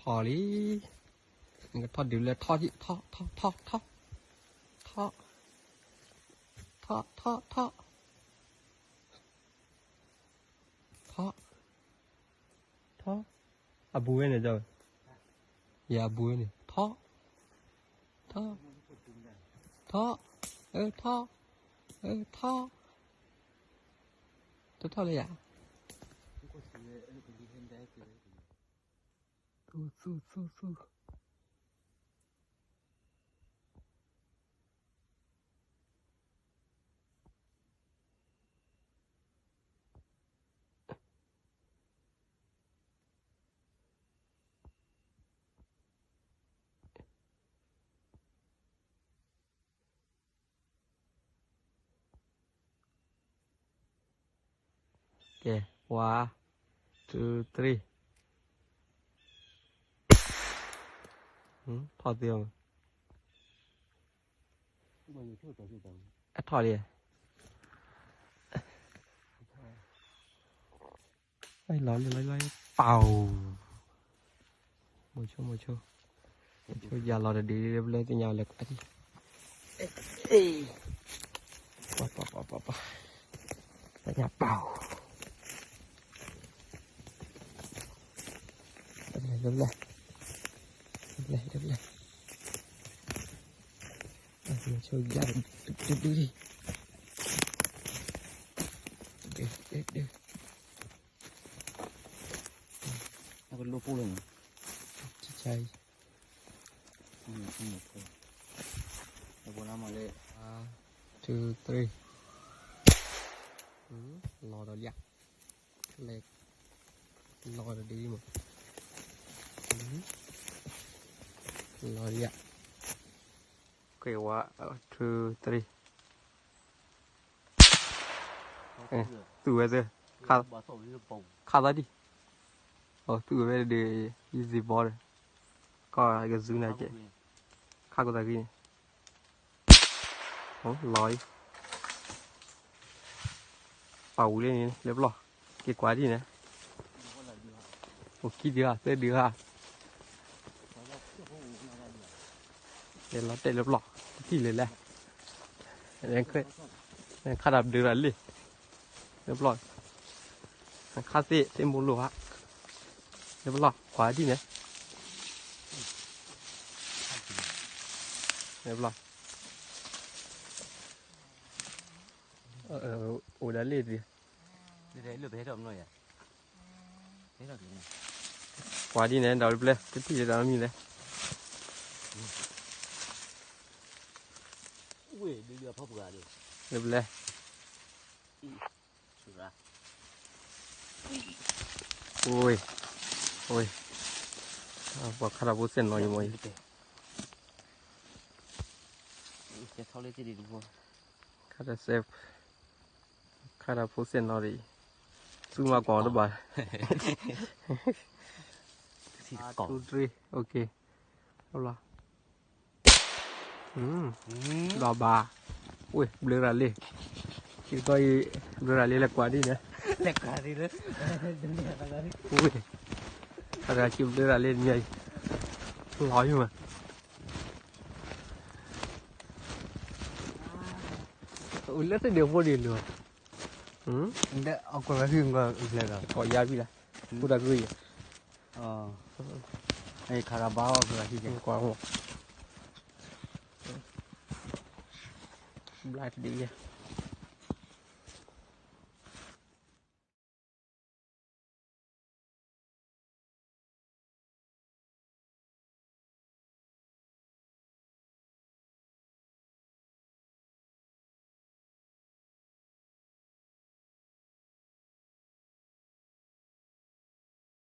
ထီၣ်လံ, နကထီၣ်ဒုးလၢထီၣ်, ထီၣ်, ထီၣ်, ထီၣ်, ထီၣ်, ထီၣ်, ထီၣ်, ထီၣ်, ထီၣ်, ထီၣ်, အဘူးဝဲန့ၣ်, ယအဘူးဝဲန့ၣ်, ထီၣ်, ထီၣ်, ထီၣ်, အၢ ထီၣ်, အၢ ထီၣ်, တထီၣ်လၢယၤ, သူသူသူသူ ကဲ, one, two, three, ထီၣ်သ့, အထီၣ်လံ, လီၤလံ, လီၤလံ, ပၢ်, မိၤဆိ မိၤဆိ, မိၤဆိ ယၤလီၤတဒုလၢပျၢၤသ့ၣ်ညါလၢကွၢ်ဒံး, ပၢ်, ပၢ်, ပၢ်, ပၢ်, သ့ၣ်ညါပၢ်, တဘျဲၣ်, တဘျဲၣ်, တဘျဲၣ်, မိၤဆိ ယၤတဒုလံ, ဒု, ဒု, ဒု နကလိၣ်ပူၤလၢန့ၣ်, ဆံဆါအံၤ, လၢ, one, two, three, လီၤဒီးလံ, လဲၤ, လီၤဒီးဒ်မး, လီၤလံ, ကဲ, one, two, three, သူၣ်ဝဲသ့ၣ်, ခါသးဒံး, သူၣ်ဝဲဝဲဒီး, ယစံးဘီဒီး, ကီၢ်ကစူနၤကဲ, ခါကိးသးဂ့ၤန့ၣ်, လီၤအံၤ, ပာ်ဝံၤလၢန့ၣ် လၢပျီၢ်, က့ၤကွၢ်ဒ်န့ၣ်, အိၣ်ခံဒုဧါ သၢဒုဧါ, လဲၤလီၤတဲာ်လၢပျီၢ်, တထံၣ်လၢၤလဲၣ်, ခါတၢ်ဘျုးရၤလံ, လၢပျီၢ်, ခါသ့ၣ်သ့ၣ်မိၢ်လိၣ်ဧါ, လၢပျီၢ် ကွၢ်ဒ်န့ၣ်, လၢပျီၢ် အိၣ်ဒၣ်လံ, ကွၢ်ဒ်န့ၣ် ဒီးပျဲၢ် တထံၣ်လၢတၢ်မံၤလဲၣ်, လၢပျဲၢ်, ပှၤခါတၢ်ဖိစဲၣ်နီၤအံၤမ့ၢ်အံၤ, ခါတၢ်စဲၣ်, ခါတၢ်ဖိစဲၣ်နီၤဒ်အံၤ, သူမၤကွၢ်တဘၣ်, two, three, လီၤဘၣ်, ဝ့ၢ် ဘျုးရၤလံ, ခံကီၢ်အံၤ ဘျုးရၤလံလၢကွၢ်ဒ်န့ၣ်, ဝ့ၢ်, အတဂၤခံဘျုးရၤလံတမံၤအံၤ, လီၤယုၢ်မး အိၣ်လၢသ့ၣ်ဒုးဖိဒံးလီၤ, အကွၢ်ဝဲဟံၣ်, ကီၢ်ယါဖံလၢ, ဖိတၢ်ကုၢ်အံၤ, ခးရၤဘါအီၣ်ကလၤဟံၣ်, ကွၢ်, ဘျါတဒုယဲ